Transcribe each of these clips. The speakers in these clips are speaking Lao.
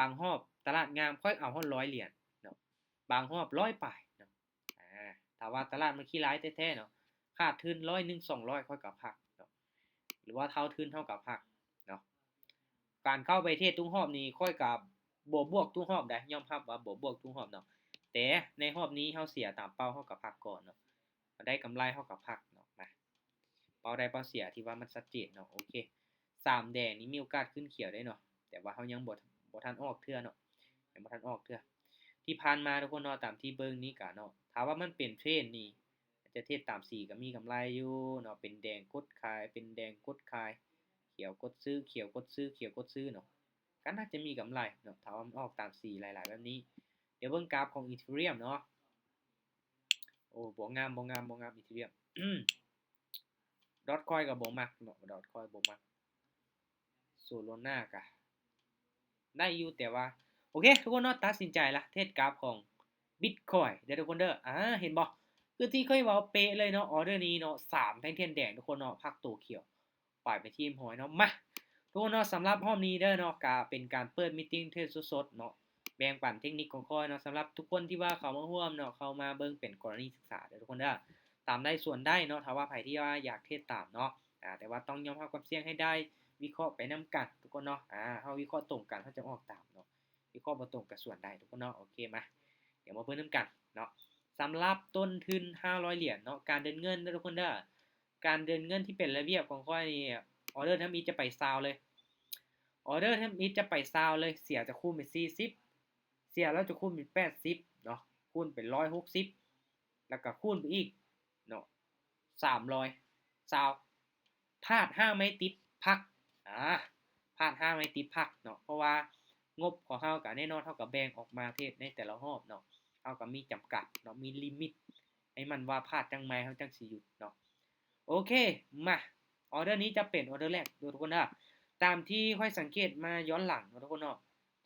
ບາງຮອບຕະຫຼາດງາມຂ້ອຍເອົາຮອດຮ້ອຍຫຼຽນເນາະ ບາງຮອບຮ້ອຍປາຍເນາະ. ອາ ຖ້າວ່າຕະຫຼາດມັນຂີ້ຮ້າຍແທ້ໆເນາະ ຂາດທຶນຮ້ອຍໜຶ່ງ ສອງຮ້ອຍ ຂ້ອຍກໍພັກເນາະ ຫຼືວ່າເທົ່າທຶນເຮົາກໍພັກເນາະ. ການເຂົ້າໄປເທຣດທຸກຮອບນີ້ ຂ້ອຍກໍບໍ່ບວກທຸກຮອບໃດ໋ ຍອມຮັບວ່າບໍ່ບວກທຸກຮອບເນາະ ແຕ່ໃນຮອບນີ້ເຮົາເສຍຕາມເປົ້າ ເຮົາກໍພັກກ່ອນເນາະ ໄດ້ກຳໄລເຮົາກໍພັກເນາະ. ມາ ເປົ້າໄດ້ເປົ້າເສຍ ທີ່ວ່າມັນຊັດເຈນເນາະ. ໂອເຄ ສາມແດງນີ້ມີໂອກາດຂຶ້ນຂຽວໄດ້ເນາະ ແຕ່ວ່າເຮົາຍັງບໍ່ ບໍ່ທັນອອກເທື່ອເນາະ ຍັງບໍ່ທັນອອກເທື່ອ. ທີ່ຜ່ານມາທຸກຄົນເນາະ ຕາມທີ່ເບິ່ງນີ້ກະເນາະ ຖ້າວ່າມັນເປັນເທຣນນີ້ ຈະເທຣດຕາມສີກໍມີກຳໄລຢູ່ເນາະ ເປັນແດງກົດຂາຍ ເປັນແດງກົດຂາຍ ຂຽວກົດຊື້ ຂຽວກົດຊື້ ຂຽວກົດຊື້ເນາະ ກໍໜ້າຈະມີກຳໄລເນາະ ຖ້າວ່າມັນອອກຕາມສີຫຼາຍໆແບບນີ້. ດຽວເບິ່ງກາຟຂອງອີເທີຣຽມເນາະ. ໂອ້ ບໍ່ງາມ ບໍ່ງາມ ບໍ່ງາມ ອີເທີຣຽມ. ດອດຄອຍກໍບໍ່ມັກເນາະ ດອດຄອຍບໍ່ມັກ. ໂຊໂລນາກະໄດ້ຢູ່ ແຕ່ວ່າ ໂອເຄ ທຸກຄົນເນາະ ຕັດສິນໃຈລະ ເທຣດກາຟຂອງບິດຄອຍເດີທຸກຄົນເດີ. ອາ ເຫັນບໍ່ ຄືທີ່ຂ້ອຍເວົ້າເປະເລີຍເນາະ ອອເດີນີ້ເນາະ ສາມແທ່ງທຽນແດງທຸກຄົນເນາະ ພັກໂຕຂຽວ ປາຍໄປທີ່ຮຽບຮ້ອຍເນາະ. ມາ ທຸກຄົນເນາະ ສຳລັບຮອບນີ້ເດີເນາະ ກະເປັນການເປີດມີດຕິງເທຣດສົດໆເນາະ ແບ່ງປັນເທັກນິກຂອງຂ້ອຍເນາະ ສຳລັບທຸກຄົນທີ່ວ່າເຂົ້າມາຮ່ວມເນາະ ເຂົ້າມາເບິ່ງເປັນກໍລະນີສຶກສາເດີທຸກຄົນເດີ ຕາມໄດ້ສ່ວນໄດ້ເນາະ ຖ້າວ່າໃຜທີ່ວ່າຢາກເທຣດຕາມເນາະ. ອາ ແຕ່ວ່າຕ້ອງຍອມຮັບຄວາມສ່ຽງໃຫ້ໄດ້ ວິເຄາະໄປນຳກັນທຸກຄົນເນາະ. ອາ ເຮົາວິເຄາະຕົງກັນ ເຮົາຈະອອກຕາມເນາະ ວິເຄາະບໍ່ຕົງກັນສ່ວນໄດ້ທຸກຄົນເນາະ. ໂອເຄ ມາ ດຽວມາເບິ່ງນຳກັນເນາະ ສຳລັບຕົ້ນທຶນຫ້າຮ້ອຍຫຼຽນເນາະ ການເດີນເງິນເດີທຸກຄົນເດີ. ການເດີນເງິນທີ່ເປັນລະບຽບຂອງຂ້ອຍນີ້ ອອເດີທຳອິດຈະໄປຊາວເລີຍ ອອເດີທຳອິດຈະໄປຊາວເລີຍ ເສຍຈະຄູນເປັນສີ່ສິບ ເສຍແລ້ວຈະຄູນເປັນແປດສິບເນາະ ຄູນເປັນຮ້ອຍຫົກສິບ ແລ້ວກໍຄູນໄປອີກເນາະ ສາມຮ້ອຍຊາວ ພາດຫ້າໄມ້ຕິດພັກ. ອາ ພາດຫ້າໄມ້ຕິດພັກເນາະ ເພາະວ່າງົບຂອງເຮົາກໍແນ່ນອນ ເຮົາກໍແບ່ງອອກມາເທຣດໃນແຕ່ລະຮອບເນາະ ເຮົາກໍມີຈຳກັດເນາະ ມີລິມິດ ໃຫ້ມັນວ່າພາດຈັກໄມ້ ເຮົາຈັ່ງຊິຢຸດເນາະ. ໂອເຄ ມາ ອອເດີນີ້ຈະເປັນອອເດີແລກເດີທຸກຄົນເດີ. ຕາມທີ່ຂ້ອຍສັງເກດມາຍ້ອນຫຼັງເນາະທຸກຄົນເນາະ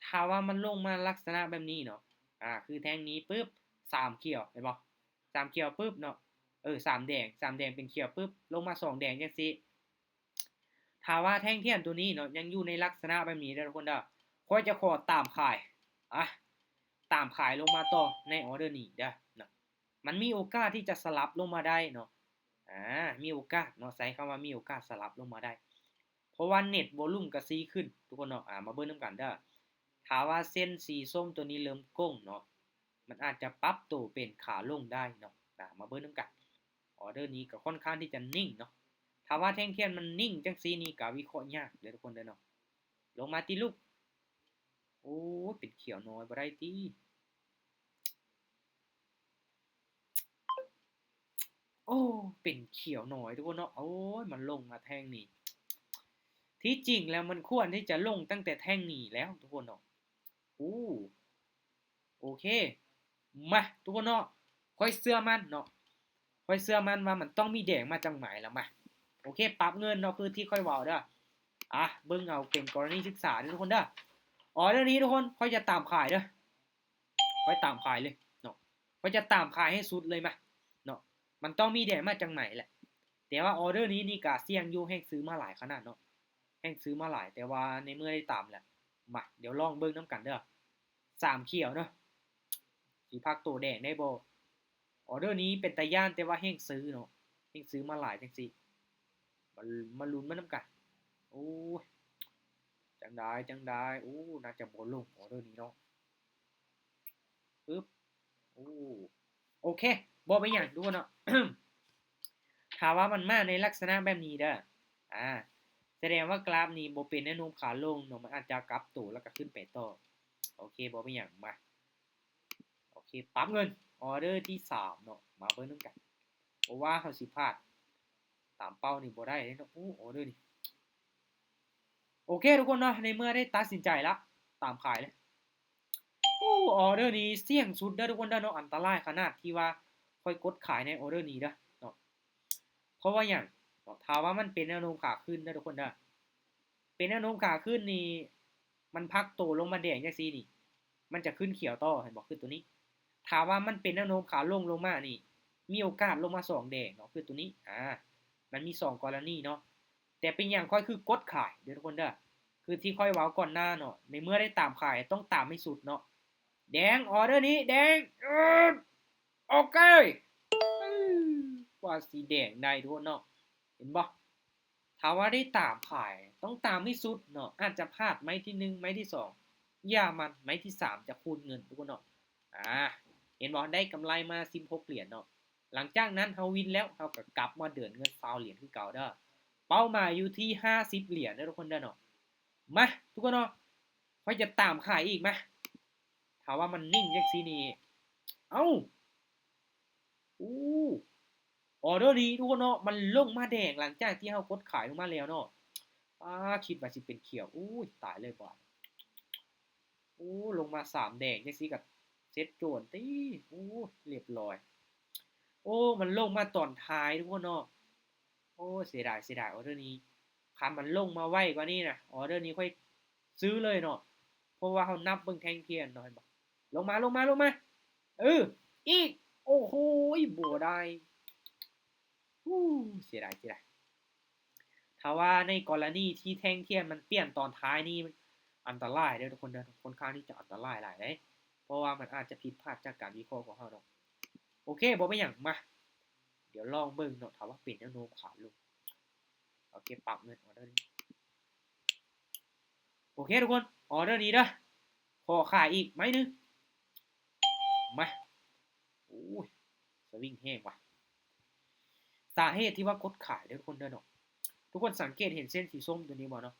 ຖ້າວ່າມັນລົງມາລັກສະນະແບບນີ້ເນາະ ອາ ຄືແທ່ງນີ້ປຶບ ສາມຂຽວ ເຫັນບໍ່ ສາມຂຽວປຶບເນາະ ເອີ ສາມແດງ ສາມແດງເປັນຂຽວປຶບ ລົງມາສອງແດງຈັ່ງຊີ້ ຖ້າວ່າແທ່ງທຽນໂຕນີ້ເນາະ ຍັງຢູ່ໃນລັກສະນະແບບນີ້ເດີທຸກຄົນເດີ ຂ້ອຍຈະຂໍຕາມຂາຍ ອາ ຕາມຂາຍລົງມາຕໍ່ໃນອອເດີນີ້ເດີເນາະ. ມັນມີໂອກາດທີ່ຈະສະຫຼັບລົງມາໄດ້ເນາະ ອາ ມີໂອກາດເນາະ ໃຊ້ຄຳວ່າມີໂອກາດສະຫຼັບລົງມາໄດ້ ເພາະວ່າເນັດວໍລຸ່ມກໍຊີ້ຂຶ້ນທຸກຄົນເນາະ. ອາ ມາເບິ່ງນຳກັນເດີ ຖ້າວ່າເສັ້ນສີສົ້ມໂຕນີ້ເລີ່ມໂກ່ງເນາະ ມັນອາດຈະປັບໂຕເປັນຂາລົງໄດ້ເນາະ. ອາ ມາເບິ່ງນຳກັນ ອອເດີນີ້ກໍຄ່ອນຂ້າງທີ່ຈະນິ່ງເນາະ ຖ້າວ່າແທ່ງທຽນມັນນິ່ງຈັ່ງຊີ້ນີ້ກໍວິເຄາະຍາກເດີທຸກຄົນເດີເນາະ. ລົງມາຕິລູກ ໂອ້ຍ ເປັນຂຽວໜ້ອຍບໍ່ໄດ້ຕິ ໂອ້ ເປັນຂຽວໜ້ອຍທຸກຄົນເນາະ. ໂອ້ຍ ມັນລົງມາແທ່ງນີ້ ທີ່ຈິງແລ້ວມັນຄວນທີ່ຈະລົງຕັ້ງແຕ່ແທ່ງນີ້ແລ້ວທຸກຄົນເນາະ. ໂອ້ ໂອເຄ ມາ ທຸກຄົນເນາະ ຂ້ອຍເຊື່ອໝັ້ນເນາະ ຂ້ອຍເຊື່ອໝັ້ນວ່າມັນຕ້ອງມີແດງມາຈັກໄມ້ລະ. ມາ ໂອເຄ ປັບເງິນເນາະ ຄືທີ່ຂ້ອຍເວົ້າເດີ ອາ ເບິ່ງເອົາເປັນກໍລະນີສຶກສາເດີທຸກຄົນເດີ. ອອເດີນີ້ທຸກຄົນ ຂ້ອຍຈະຕາມຂາຍເດີ ຂ້ອຍຕາມຂາຍເລີຍເນາະ ຂ້ອຍຈະຕາມຂາຍໃຫ້ສຸດເລີຍ ມາເນາະ ມັນຕ້ອງມີແດງມາຈັກໄມ້ແຫຼະ. ແຕ່ວ່າອອເດີນີ້ນີ້ກະສ່ຽງຢູ່ ແຮ່ງຊື້ມາຫຼາຍຂະໜາດເນາະ ແຮ່ງຊື້ມາຫຼາຍ ແຕ່ວ່າໃນເມື່ອໄດ້ຕາມແລ້ວ ມາ ດຽວລອງເບິ່ງນຳກັນເດີ ສາມຂຽວເນາະ ຊິພັກໂຕແດງໄດ້ບໍ່? ອອເດີນີ້ເປັນຕາຢ້ານ ແຕ່ວ່າແຮ່ງຊື້ເນາະ ແຮ່ງຊື້ມາຫຼາຍຈັ່ງຊີ້ ມາ ມາລຸ້ນມານຳກັນ. ໂອ້ຍ ຈັ່ງໃດ ຈັ່ງໃດ ໂອ້ ໜ້າຈະບໍ່ລົງອອເດີນີ້ເນາະ ປຶບ ໂອ້ ໂອເຄ ບໍ່ເປັນຫຍັງທຸກຄົນເນາະ ຖ້າວ່າມັນມາໃນລັກສະນະແບບນີ້ເດີ ອາ ສະແດງວ່າກຣາຟນີ້ບໍ່ເປັນແນວໂນ້ມຂາລົງເນາະ ມັນອາດຈະກັບໂຕແລ້ວກໍຂຶ້ນໄປຕໍ່. ໂອເຄ ບໍ່ເປັນຫຍັງ ມາ ໂອເຄ ປັບເງິນ ອອເດີທີສາມເນາະ ມາເບິ່ງນຳກັນ ເພາະວ່າເຮົາຊິພາດຕາມເປົ້ານີ້ບໍ່ໄດ້ເດ້ເນາະ. ໂອ້ ອອເດີນີ້ ໂອເຄທຸກຄົນເນາະ ໃນເມື່ອໄດ້ຕັດສິນໃຈລະ ຕາມຂາຍເລີຍ. ໂອ້ ອອເດີນີ້ສ່ຽງສຸດເດີທຸກຄົນເດີເນາະ ອັນຕະລາຍຂະໜາດທີ່ວ່າຂ້ອຍກົດຂາຍໃນອອເດີນີ້ເດີເນາະ. ເພາະວ່າຫຍັງເນາະ ຖ້າວ່າມັນເປັນແນວໂນ້ມຂາຂຶ້ນເດີທຸກຄົນເດີ ເປັນແນວໂນ້ມຂາຂຶ້ນນີ້ ມັນພັກໂຕລົງມາແດງຈັ່ງຊີ້ນີ້ ມັນຈະຂຶ້ນຂຽວຕໍ່ ເຫັນບໍ່ ຄືໂຕນີ້. ຖ້າວ່າມັນເປັນແນວໂນ້ມຂາລົງລົງມານີ້ ມີໂອກາດລົງມາສອງແດງເນາະ ຄືໂຕນີ້ ອາ ມັນມີສອງກໍລະນີເນາະ. ແຕ່ເປັນຫຍັງຂ້ອຍຄືກົດຂາຍເດີທຸກຄົນເດີ ຄືທີ່ຂ້ອຍເວົ້າກ່ອນໜ້າເນາະ ໃນເມື່ອໄດ້ຕາມຂາຍຕ້ອງຕາມໃຫ້ສຸດເນາະ. ແດງ ອອເດີນີ້ແດງ ເອີ ໂອເຄ ວ່າຊິແດງໄດ້ທຸກຄົນເນາະ ເຫັນບໍ່? ຖ້າວ່າໄດ້ຕາມຂາຍຕ້ອງຕາມໃຫ້ສຸດເນາະ ອາດຈະພາດໄມ້ທີໜຶ່ງ ໄມ້ທີສອງ ຢ່າມັນ ໄມ້ທີສາມຈະຄູນເງິນທຸກຄົນເນາະ. ອາ ເຫັນບໍ່? ໄດ້ກຳໄລມາສິບຫົກຫຼຽນເນາະ. ຫຼັງຈາກນັ້ນເຮົາວິນແລ້ວ ເຮົາກໍກັບມາເດີນເງິນຊາວຫຼຽນຄືເກົ່າເດີ. ເປົ້າໝາຍຢູ່ທີ່ຫ້າສິບຫຼຽນເດີທຸກຄົນເດີເນາະ. ມາ ທຸກຄົນເນາະ ຂ້ອຍຈະຕາມຂາຍອີກ ມາ. ຖ້າວ່າມັນນິ່ງຈັ່ງຊີ້ນີ້ ເອົ້າ ໂອ້ ອອເດີນີ້ທຸກຄົນເນາະ ມັນລົງມາແດງຫຼັງຈາກທີ່ເຮົາກົດຂາຍລົງມາແລ້ວເນາະ. ອາ ຄິດວ່າຊິເປັນຂຽວ ໂອ້ຍ ຕາຍເລີຍບາດ. ໂອ້ ລົງມາສາມແດງຈັ່ງຊີ້ກໍເສັດໂຈນຕິ. ໂອ້ ລຽບລ້ອຍ. ໂອ້ ມັນລົງມາຕອນທ້າຍທຸກຄົນເນາະ. ໂອ້ ເສຍດາຍ ເສຍດາຍ ອອເດີນີ້. ຄັນມັນລົງມາໄວກວ່ານີ້ນະ ອອເດີນີ້ຂ້ອຍຊື້ເລີຍເນາະ ເພາະວ່າເຮົານັບເບິ່ງແທ່ງທຽນເນາະ ເຫັນບໍ່? ລົງມາ ລົງມາ ລົງມາ ເອີ ອີກ ໂອ້ໂຫ ບໍ່ໄດ້. ອູ້ ເສຍດາຍ ເສຍດາຍ. ຖ້າວ່າໃນກໍລະນີທີ່ແທ່ງທຽນມັນປ່ຽນຕອນທ້າຍນີ້ ອັນຕະລາຍເດີທຸກຄົນເດີ ຄ່ອນຂ້າງທີ່ຈະອັນຕະລາຍຫຼາຍເດ້ ເພາະວ່າມັນອາດຈະຜິດພາດຈາກການວິເຄາະຂອງເຮົາເນາະ. ໂອເຄ ບໍ່ເປັນຫຍັງ ມາ ດຽວລອງເບິ່ງເນາະ ຖ້າວ່າເປັນແນວໂນ້ມຂາລົງ. ໂອເຄ ປັບເງິນອອເດີນີ້ ໂອເຄທຸກຄົນ ອອເດີນີ້ເດີ ຂໍຂາຍອີກໄມ້ໜຶ່ງ ມາ. ໂອ້ຍ ສະວິງແຮງວ່ະ. ສາເຫດທີ່ວ່າກົດຂາຍເດີທຸກຄົນເດີເນາະ ທຸກຄົນສັງເກດເຫັນເສັ້ນສີສົ້ມຕົວນີ້ບໍ່ເນາະ?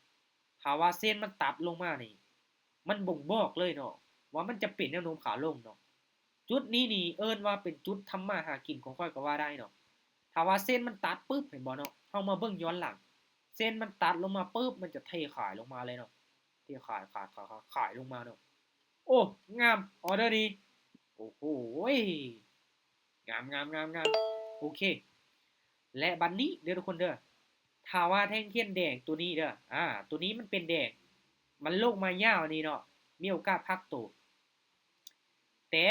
ຖ້າວ່າເສັ້ນມັນຕັດລົງມານີ້ ມັນບົ່ງບອກເລີຍເນາະ ວ່າມັນຈະເປັນແນວໂນ້ມຂາລົງເນາະ. ຈຸດນີ້ນີ້ເອີ້ນວ່າເປັນຈຸດທຳມາຫາກິນຂອງຂ້ອຍກໍວ່າໄດ້ເນາະ. ຖ້າວ່າເສັ້ນມັນຕັດປຶບ ເຫັນບໍ່ເນາະ? ເຮົາມາເບິ່ງຍ້ອນຫຼັງ ເສັ້ນມັນຕັດລົງມາປຶບ ມັນຈະເທຂາຍລົງມາເລີຍເນາະ ເທຂາຍ ຂາຍ ຂາຍ ຂາຍ ຂາຍລົງມາເນາະ. ໂອ້ ງາມ ອອເດີນີ້ ໂອ້ໂຫ ງາມ ງາມ ງາມ ງາມ. ໂອເຄ ແລະ ບັດນີ້ເດີທຸກຄົນເດີ ຖ້າວ່າແທ່ງທຽນແດງຕົວນີ້ເດີ ອາ ຕົວນີ້ມັນເປັນແດງ ມັນລົງມາຍາວນີ້ເນາະ ມີໂອກາດພັກໂຕ. ແຕ່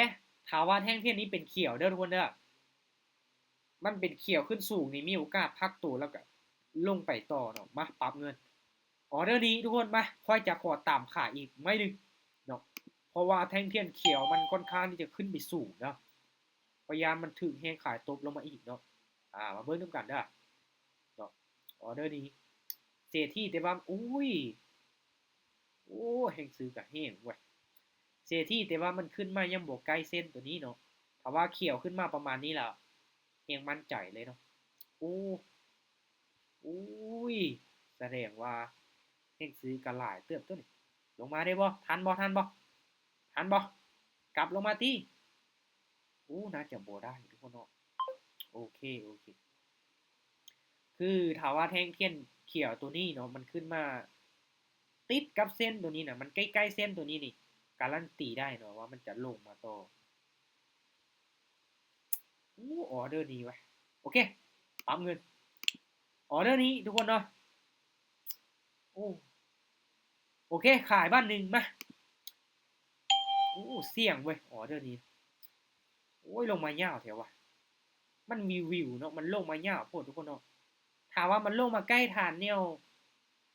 ຖ້າວ່າແທ່ງທຽນນີ້ເປັນຂຽວເດີທຸກຄົນເດີ ມັນເປັນຂຽວຂຶ້ນສູງນີ້ ມີໂອກາດພັກໂຕແລ້ວກະລົງໄປຕໍ່ເນາະ. ມາປັບເງິນ ອອເດີນີ້ທຸກຄົນ ມາ ຂ້ອຍຈະຂໍຕາມຂາຍອີກໄມ້ໜຶ່ງເນາະ ເພາະວ່າແທ່ງທຽນຂຽວມັນຄ່ອນຂ້າງທີ່ຈະຂຶ້ນໄປສູງເນາະ ພະຍາຍາມມັນຖືກແຮງຂາຍຕົບລົງມາອີກເນາະ. ອາ ມາເບິ່ງນຳກັນເດີເນາະ ອອເດີນີ້ ເສດຖີ ແຕ່ວ່າ ໂອ້ຍ ໂອ້ ແຮງຊື້ກະແຮງເວີຍ ເສດຖີ ແຕ່ວ່າມັນຂຶ້ນມາຍັງບໍ່ໃກ້ເສັ້ນຕົວນີ້ເນາະ. ຖ້າວ່າຂຽວຂຶ້ນມາປະມານນີ້ລະ ແຮງໝັ້ນໃຈເລີຍເນາະ. ໂອ້ ໂອ້ຍ ສະແດງວ່າແຮງຊື້ກະຫຼາຍເຕີບຕົວນີ້. ລົງມາໄດ້ບໍ່? ທັນບໍ່? ທັນບໍ່? ທັນບໍ່? ກັບລົງມາຕິ. ໂອ້ ໜ້າຈະບໍ່ໄດ້ທຸກຄົນເນາະ. ໂອເຄ ໂອເຄ ຄືຖ້າວ່າແທ່ງທຽນຂຽວຕົວນີ້ເນາະ ມັນຂຶ້ນມາຕິດກັບເສັ້ນຕົວນີ້ນະ ມັນໃກ້ໆເສັ້ນຕົວນີ້ນີ້ ກາລັນຕີໄດ້ເນາະວ່າມັນຈະລົງມາຕໍ່. ໂອ້ ອອເດີນີ້ວະ ໂອເຄ ປັບເງິນ ອອເດີນີ້ທຸກຄົນເນາະ. ໂອ້ ໂອເຄ ຂາຍບາດໜຶ່ງ ມາ. ໂອ້ ສ່ຽງເວີຍ ອອເດີນີ້. ໂອ້ຍ ລົງມາຍາວແທ້ວະ ມັນວິວໆເນາະ ມັນລົງມາຍາວໂພດທຸກຄົນເນາະ. ຖ້າວ່າມັນລົງມາໃກ້ຖານແນວ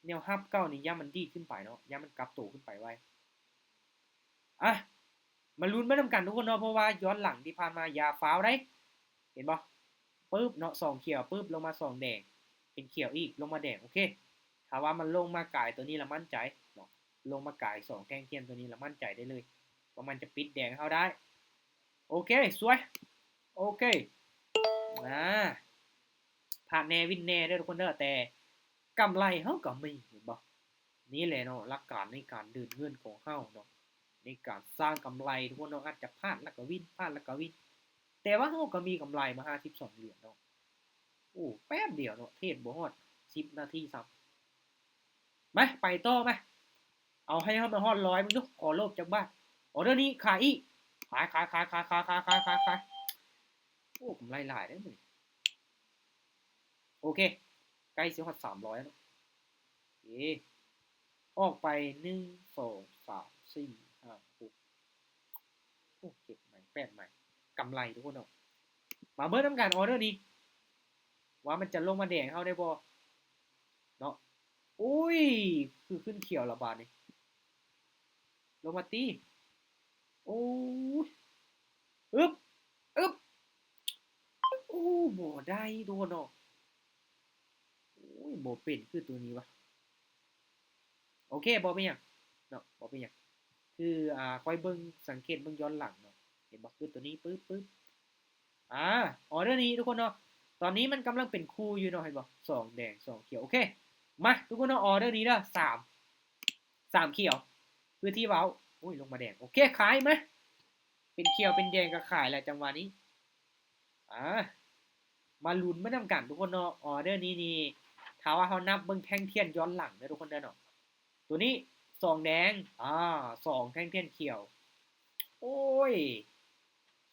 ແນວຮັບເກົ່ານີ້ ຢ້ານມັນດີດຂຶ້ນໄປເນາະ ຢ້ານມັນກັບໂຕຂຶ້ນໄປໄວ. ອະ ມາລຸ້ນໄປນຳກັນທຸກຄົນເນາະ ເພາະວ່າຍ້ອນຫຼັງທີ່ຜ່ານມາ ຢ່າຟ້າວໄດ໋ ເຫັນບໍ່? ປຶບເນາະ ສອງຂຽວ ປຶບ ລົງມາສອງແດງ ເປັນຂຽວອີກ ລົງມາແດງ. ໂອເຄ ຖ້າວ່າມັນລົງມາກາຍຕົວນີ້ລະໝັ້ນໃຈເນາະ ລົງມາກາຍສອງແທ່ງທຽນຕົວນີ້ລະໝັ້ນໃຈໄດ້ເລີຍ ວ່າມັນຈະປິດແດງໃຫ້ເຮົາໄດ້. ໂອເຄ ສວຍ ໂອເຄ ອາ ພາດແດ່ວິນແດ່ເດີທຸກຄົນເດີ ແຕ່ກຳໄລເຮົາກໍມີ ເຫັນບໍ່? ນີ້ແຫຼະເນາະ ຫຼັກການໃນການເດີນເງິນຂອງເຮົາເນາະ ໃນການສ້າງກຳໄລ ທຸກຄົນເນາະ ອາດຈະພາດແລ້ວກໍວິນ ພາດແລ້ວກໍວິນ ແຕ່ວ່າເຮົາກໍມີກຳໄລມາຫ້າສິບສອງຫຼຽນເນາະ. ໂອ້ ແປັບດຽວເນາະ ເທຣດບໍ່ຮອດສິບນາທີຊ້ຳ. ມາ ໄປຕໍ່ ມາ ເອົາໃຫ້ເຮົາມາຮອດຮ້ອຍເບິ່ງດູ ຂໍໂລບຈັກບາດ. ອອເດີນີ້ຂາຍອີກ ຂາຍ ຂາຍ ຂາຍ. ໂອ້ ກຳໄລຫຼາຍເດ້ມື້ນີ້. ໂອເຄ ໃກ້ຊິຮອດສາມຮ້ອຍແລ້ວເນາະ. ເອ ອອກໄປ ໜຶ່ງ ສອງ ສາມ ສີ່ ຫ້າ ຫົກ ໂອ້ ເຈັດໄມ້ ແປດໄມ້ ກຳໄລທຸກຄົນເນາະ. ມາເບິ່ງນຳກັນ ອອເດີນີ້ ວ່າມັນຈະລົງມາແດງເຮົາໄດ້ບໍ່ເນາະ. ໂອ້ຍ ຄືຂຶ້ນຂຽວລະບາດນີ້ ລົງມາຕິ ໂອ້ຍ ອຶບ ອຶບ ໂອ້ ບໍ່ໄດ້ໂດນເນາະ ໂອ້ຍ ບໍ່ເປັນຄືໂຕນີ້ວະ ໂອເຄ ບໍ່ເປັນຫຍັງເນາະ ບໍ່ເປັນຫຍັງ ຄື ອ່າ ຂ້ອຍເບິ່ງ ສັງເກດເບິ່ງຍ້ອນຫຼັງເນາະ ເຫັນບໍ່ ຄືໂຕນີ້ ປຶບ ປຶບ ອ່າ ອໍເດີນີ້ທຸກຄົນເນາະ ຕອນນີ້ມັນກຳລັງເປັນຄູ່ຢູ່ເນາະ ເຫັນບໍ່ ສອງແດງ ສອງຂຽວ ໂອເຄ ມາ ທຸກຄົນເນາະ ອໍເດີນີ້ເດີ ສາມ ສາມຂຽວ ຄືທີ່ເວົ້າ ໂອ້ຍ ລົງມາແດງ ໂອເຄ ຂາຍ ມາ ເປັນຂຽວເປັນແດງກໍຂາຍແຫຼະ ຈັງຫວະນີ້ ອ່າ ມາລຸ້ນໄປນຳກັນທຸກຄົນເນາະ ອໍເດີນີ້ນີ້ ຖ້າວ່າເຮົານັບເບິ່ງແທ່ງທຽນຍ້ອນຫຼັງເດີທຸກຄົນເດີເນາະ ໂຕນີ້ສອງແດງ ອ່າ ສອງແທ່ງທຽນຂຽວ ໂອ້ຍ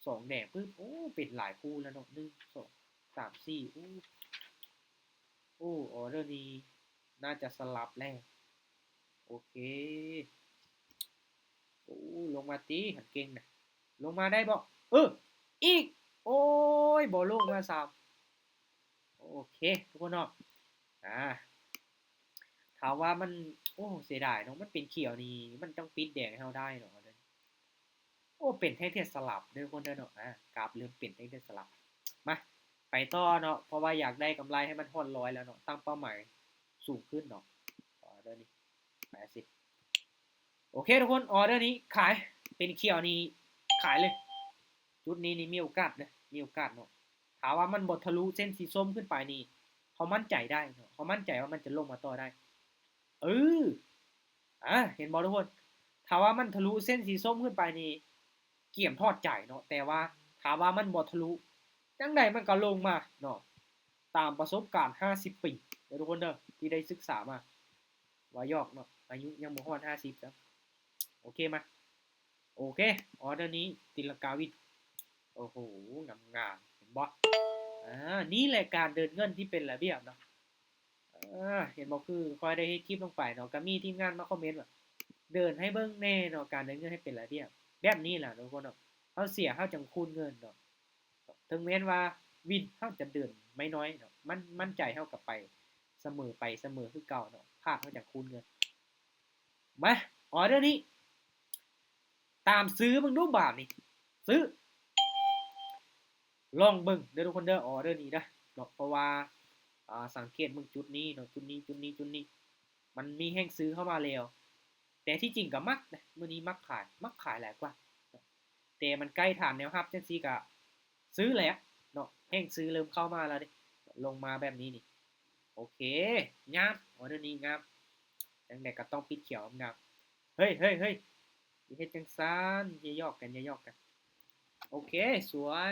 ສອງແດງປຶບ ໂອ້ ເປັນຫຼາຍຄູ່ແລ້ວເນາະ ໜຶ່ງ ສອງ ສາມ ສີ່ ໂອ້ ໂອ້ ອໍເດີນີ້ໜ້າຈະສະຫຼັບແລ້ວ ໂອເຄ ໂອ້ ລົງມາຕິ ຫັ້ນເກັ່ງນະ ລົງມາໄດ້ບໍ່ ເອີ ອີກ ໂອ້ຍ ບໍ່ລົງມາຊ້ຳ ໂອເຄ ທຸກຄົນເນາະ ອ່າ ຖ້າວ່າມັນ ໂອ້ ເສຍດາຍເນາະ ມັນເປັນຂຽວນີ້ ມັນຕ້ອງປິດແດງໃຫ້ເຮົາໄດ້ເນາະ ໂອ້ ເປັນແທ່ງທຽນສະຫຼັບເດີທຸກຄົນເດີເນາະ ອ່າ ກາບເລີ່ມເປັນແທ່ງທຽນສະຫຼັບ ມາ ໄປຕໍ່ເນາະ ເພາະວ່າຢາກໄດ້ກຳໄລໃຫ້ມັນຮອດຮ້ອຍແລ້ວເນາະ ຕັ້ງເປົ້າໝາຍສູງຂຶ້ນເນາະ ອໍເດີນີ້ ແປດສິບ ໂອເຄທຸກຄົນ ອໍເດີນີ້ຂາຍ ເປັນຂຽວນີ້ຂາຍເລີຍ ຈຸດນີ້ນີ້ມີໂອກາດເດີ ມີໂອກາດເນາະ ຖ້າວ່າມັນບໍ່ທະລຸເສັ້ນສີສົ້ມຂຶ້ນໄປນີ້ ເຮົາໝັ້ນໃຈໄດ້ເນາະ ເຮົາໝັ້ນໃຈວ່າມັນຈະລົງມາຕໍ່ໄດ້ ເອີ ອ່າ ເຫັນບໍ່ທຸກຄົນ ຖ້າວ່າມັນທະລຸເສັ້ນສີສົ້ມຂຶ້ນໄປນີ້ ກຽມຖອດໃຈເນາະ ແຕ່ວ່າຖ້າວ່າມັນບໍ່ທະລຸ ຈັ່ງໃດມັນກໍລົງມາເນາະ ຕາມປະສົບການຫ້າສິບປີເດີທຸກຄົນເດີ ທີ່ໄດ້ສຶກສາມາ ວ່າຢອກເນາະ ອາຍຸຍັງບໍ່ຮອດຫ້າສິບຊ້ຳ ໂອເຄ ມາ ໂອເຄ ອໍເດີນີ້ຕີລັງກາວິນ ໂອ້ໂຫ ງາມໆ ເຫັນບໍ່ ອ່າ ນີ້ແຫຼະການເດີນເງິນທີ່ເປັນລະບຽບເນາະ ອ່າ ເຫັນບໍ່ ຄືຂ້ອຍໄດ້ເຮັດຄລິບລົງໄປເນາະ ກໍມີທີມງານມາຄອມເມັນວ່າ ເດີນໃຫ້ເບິ່ງແດ່ເນາະ ການເດີນເງິນໃຫ້ເປັນລະບຽບ ແບບນີ້ລະທຸກຄົນເນາະ ເຮົາເສຍເຮົາຈັ່ງຄູນເງິນເນາະ ເຖິງແມ່ນວ່າວິນເຮົາຈະເດີນໄມ້ນ້ອຍເນາະ ມັນ ໝັ້ນໃຈເຮົາກໍໄປສະເໝີ ໄປສະເໝີຄືເກົ່າເນາະ ພາດເຮົາຈັ່ງຄູນເງິນ ມາ ອໍເດີນີ້ ຕາມຊື້ເບິ່ງດູບາດນີ້ ຊື້ ລອງເບິ່ງເດີທຸກຄົນເດີ ອໍເດີນີ້ນະເນາະ ເພາະວ່າ ອ່າ ສັງເກດເບິ່ງຈຸດນີ້ເນາະ ຈຸດນີ້ ຈຸດນີ້ ຈຸດນີ້ ມັນມີແຮງຊື້ເຂົ້າມາແລ້ວ ແຕ່ທີ່ຈິງກໍມັກນະ ມື້ນີ້ມັກຂາຍ ມັກຂາຍຫຼາຍກວ່າ ແຕ່ມັນໃກ້ຖານແນວຮັບຈັ່ງຊີ້ກໍຊື້ແຫຼະເນາະ ແຮງຊື້ເລີ່ມເຂົ້າມາແລ້ວເດ້ ລົງມາແບບນີ້ນີ້ ໂອເຄ ງາມ ອໍເດີນີ້ງາມ ຈັ່ງໃດກໍຕ້ອງປິດຂຽວງາມ ເຮີ້ຍ ເຮີ້ຍ ເຮີ້ຍ ຢ່າເຮັດຈັ່ງຊັ້ນ ຢ່າຫຍອກກັນ ຢ່າຫຍອກກັນ ໂອເຄ ສວຍ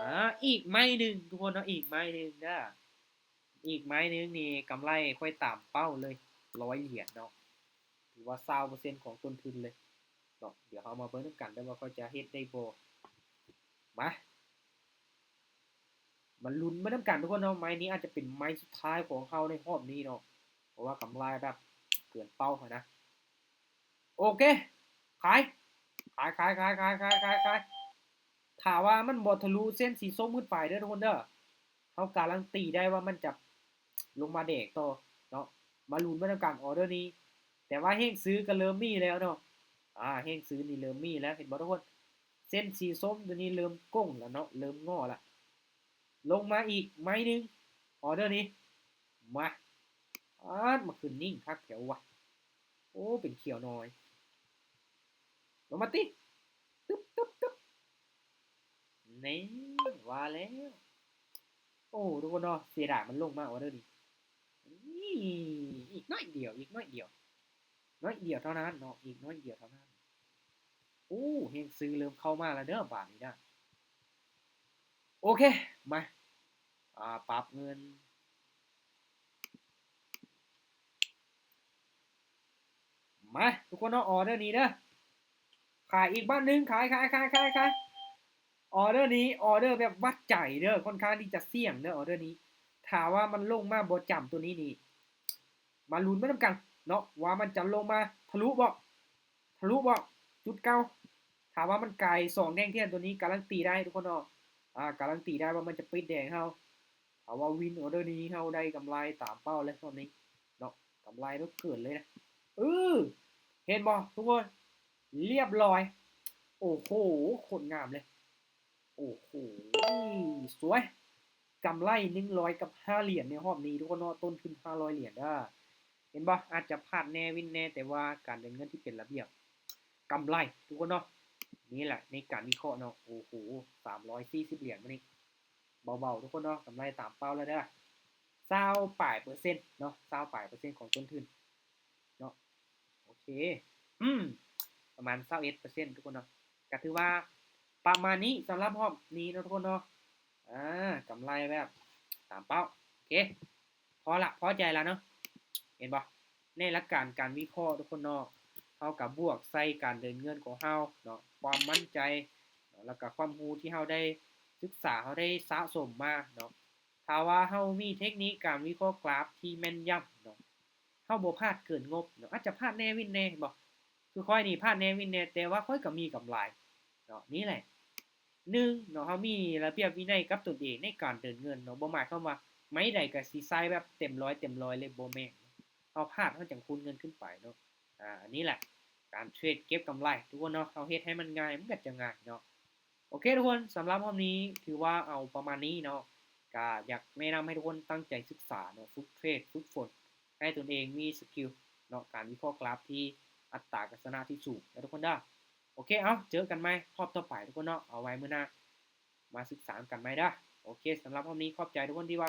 ອ່າ ອີກໄມ້ໜຶ່ງທຸກຄົນເນາະ ອີກໄມ້ໜຶ່ງເດີ ອີກໄມ້ໜຶ່ງນີ້ກຳໄລຂ້ອຍຕາມເປົ້າເລີຍ ຮ້ອຍຫຼຽນເນາະ ຖືວ່າຊາວເປີເຊັນຂອງຕົ້ນທຶນເລີຍເນາະ ດຽວເຮົາມາເບິ່ງນຳກັນເດີວ່າຂ້ອຍຈະເຮັດໄດ້ບໍ່ ມາ ມາລຸ້ນໄປນຳກັນທຸກຄົນເນາະ ໄມ້ນີ້ອາດຈະເປັນໄມ້ສຸດທ້າຍຂອງເຮົາໃນຮອບນີ້ເນາະ ເພາະວ່າກຳໄລແບບເກີນເປົ້າຫັ້ນນະ ໂອເຄ ຂາຍ ຂາຍ ຂາຍ ຂາຍ ຖ້າວ່າມັນບໍ່ທະລຸເສັ້ນສີສົ້ມຂຶ້ນໄປເດີທຸກຄົນເດີ ເຮົາກາລັນຕີໄດ້ວ່າມັນຈະລົງມາແດກຕໍ່ເນາະ ມາລຸ້ນໄປນຳກັນ ອໍເດີນີ້ ແຕ່ວ່າແຮງຊື້ກໍເລີ່ມມີແລ້ວເນາະ ອ່າ ແຮງຊື້ນີ້ເລີ່ມມີແລ້ວ ເຫັນບໍ່ທຸກຄົນ ເສັ້ນສີສົ້ມຕົວນີ້ເລີ່ມໂກ່ງແລ້ວເນາະ ເລີ່ມງໍ້ແລ້ວ ລົງມາອີກໄມ້ໜຶ່ງ ອໍເດີນີ້ ມາ ປາດ ມາຂຶ້ນນິ່ງຄັກແທ້ວະ ໂອ້ ເປັນຂຽວໜ້ອຍ ລົງມາຕິ ຕຶບ ຕຶບ ຕຶບ ນີ້ ວ່າແລ້ວ ໂອ້ ທຸກຄົນເນາະ ເສຍດາຍມັນລົງມາ ອໍເດີນີ້ ນີ້ ອີກໜ້ອຍດຽວ ອີກໜ້ອຍດຽວ ໜ້ອຍດຽວເທົ່ານັ້ນເນາະ ອີກໜ້ອຍດຽວເທົ່ານັ້ນ ໂອ້ ແຮງຊື້ເລີ່ມເຂົ້າມາແລ້ວເດີບາດນີ້ນະ ໂອເຄ ມາ ອ່າ ປັບເງິນ ມາ ທຸກຄົນເນາະ ອໍເດີນີ້ເດີ ຂາຍອີກບາດໜຶ່ງ ຂາຍ ຂາຍ ຂາຍ ຂາຍ ຂາຍ ອໍເດີນີ້ ອໍເດີແບບວັດໃຈເດີ ຄ່ອນຂ້າງທີ່ຈະສ່ຽງເດີ ອໍເດີນີ້ ຖ້າວ່າມັນລົງມາບໍ່ຈຳຕົວນີ້ນີ້ ມາລຸ້ນໄປນຳກັນເນາະ ວ່າມັນຈະລົງມາທະລຸບໍ່ ທະລຸບໍ່ ຈຸດເກົ່າ ຖ້າວ່າມັນກາຍສອງແທ່ງທຽນຕົວນີ້ ກາລັນຕີໄດ້ທຸກຄົນເນາະ ອ່າ ກາລັນຕີໄດ້ວ່າມັນຈະປິດແດງເຮົາ ຖ້າວ່າວິນອອເດີນີ້ ເຮົາໄດ້ກຳໄລຕາມເປົ້າເລີຍຮອບນີ້ເນາະ ກຳໄລເກີນເລີຍນະ. ເອີ ເຫັນບໍ່ທຸກຄົນ? ລຽບຮ້ອຍ. ໂອ້ໂຫ ໂຄດງາມເລີຍ. ໂອ້ໂຫ ສວຍ. ກຳໄລໜຶ່ງຮ້ອຍກັບຫ້າຫຼຽນໃນຮອບນີ້ທຸກຄົນເນາະ ຕົ້ນທຶນຫ້າຮ້ອຍຫຼຽນເດີ. ເຫັນບໍ່? ອາດຈະພາດແນ່ວິນແນ່ ແຕ່ວ່າການເດີນເງິນທີ່ເປັນລະບຽບ ກຳໄລທຸກຄົນເນາະ. ນີ້ແຫຼະໃນການວິເຄາະເນາະ. ໂອ້ໂຫ ສາມຮ້ອຍສີ່ສິບຫຼຽນມື້ນີ້ ເບົາໆ ທຸກຄົນເນາະ. ກຳໄລຕາມເປົ້າແລ້ວເດີ ຊາວປາຍເປີເຊັນເນາະ ຊາວປາຍເປີເຊັນຂອງຕົ້ນທຶນເນາະ. ໂອເຄ ອືມ ປະມານຊາວເອັດເປີເຊັນທຸກຄົນເນາະ. ກະຖືວ່າປະມານນີ້ສຳລັບຮອບນີ້ເນາະທຸກຄົນເນາະ. ອາ ກຳໄລແບບຕາມເປົ້າ. ໂອເຄ ພໍລະ ພໍໃຈລະເນາະ. ເຫັນບໍ່? ໃນຫຼັກການການວິເຄາະທຸກຄົນເນາະ ເຮົາກະບວກໃສ່ການເດີນເງິນຂອງເຮົາເນາະ ຄວາມໝັ້ນໃຈເນາະ ແລ້ວກະຄວາມຮູ້ທີ່ເຮົາໄດ້ສຶກສາ ເຮົາໄດ້ສະສົມມາເນາະ. ຖ້າວ່າເຮົາມີເທັກນິກການວິເຄາະກຣາຟທີ່ແມ່ນຢຳເນາະ ເຮົາບໍ່ພາດເກີນງົບເນາະ ອາດຈະພາດແນ່ວິນແນ່ ເຫັນບໍ່? ຄືຂ້ອຍນີ້ພາດແນ່ວິນແນ່ ແຕ່ວ່າຂ້ອຍກະມີກຳໄລເນາະ. ນີ້ແຫຼະ ໜຶ່ງເນາະ ເຮົາມີລະບຽບວິໄນກັບຕົນເອງໃນການເດີນເງິນເນາະ ບໍ່ໝາຍຄວາມວ່າໄມ້ໃດກະຊິໃສ່ແບບເຕັມຮ້ອຍເຕັມຮ້ອຍເລີຍ ບໍ່ແມ່ນ. ເຮົາພາດເຮົາຈັ່ງຄູນເງິນຂຶ້ນໄປເນາະ. ອາ ອັນນີ້ແຫຼະການເທຣດເກັບກຳໄລທຸກຄົນເນາະ ເຮົາເຮັດໃຫ້ມັນງ່າຍ ມັນກະຈະງ່າຍເນາະ. ໂອເຄທຸກຄົນ ສຳລັບຮອບນີ້ຖືວ່າເອົາປະມານນີ້ເນາະ. ກະຢາກແນະນຳໃຫ້ທຸກຄົນຕັ້ງໃຈສຶກສາເນາະ ຝຶກເທຣດ ຝຶກຝົນ ໃຫ້ຕົນເອງມີສະກິວເນາະ ການວິເຄາະກຣາຟທີ່ອັດຕາການຊະນະທີ່ສູງເດີທຸກຄົນເດີ. ໂອເຄ ເອົາ ເຈີກັນໃໝ່ຮອບຕໍ່ໄປທຸກຄົນເນາະ ເອົາໄວ້ມື້ໜ້າມາສຶກສານຳກັນໃໝ່ເດີ. ໂອເຄ ສຳລັບຮອບນີ້ຂອບໃຈທຸກຄົນທີ່ວ່າ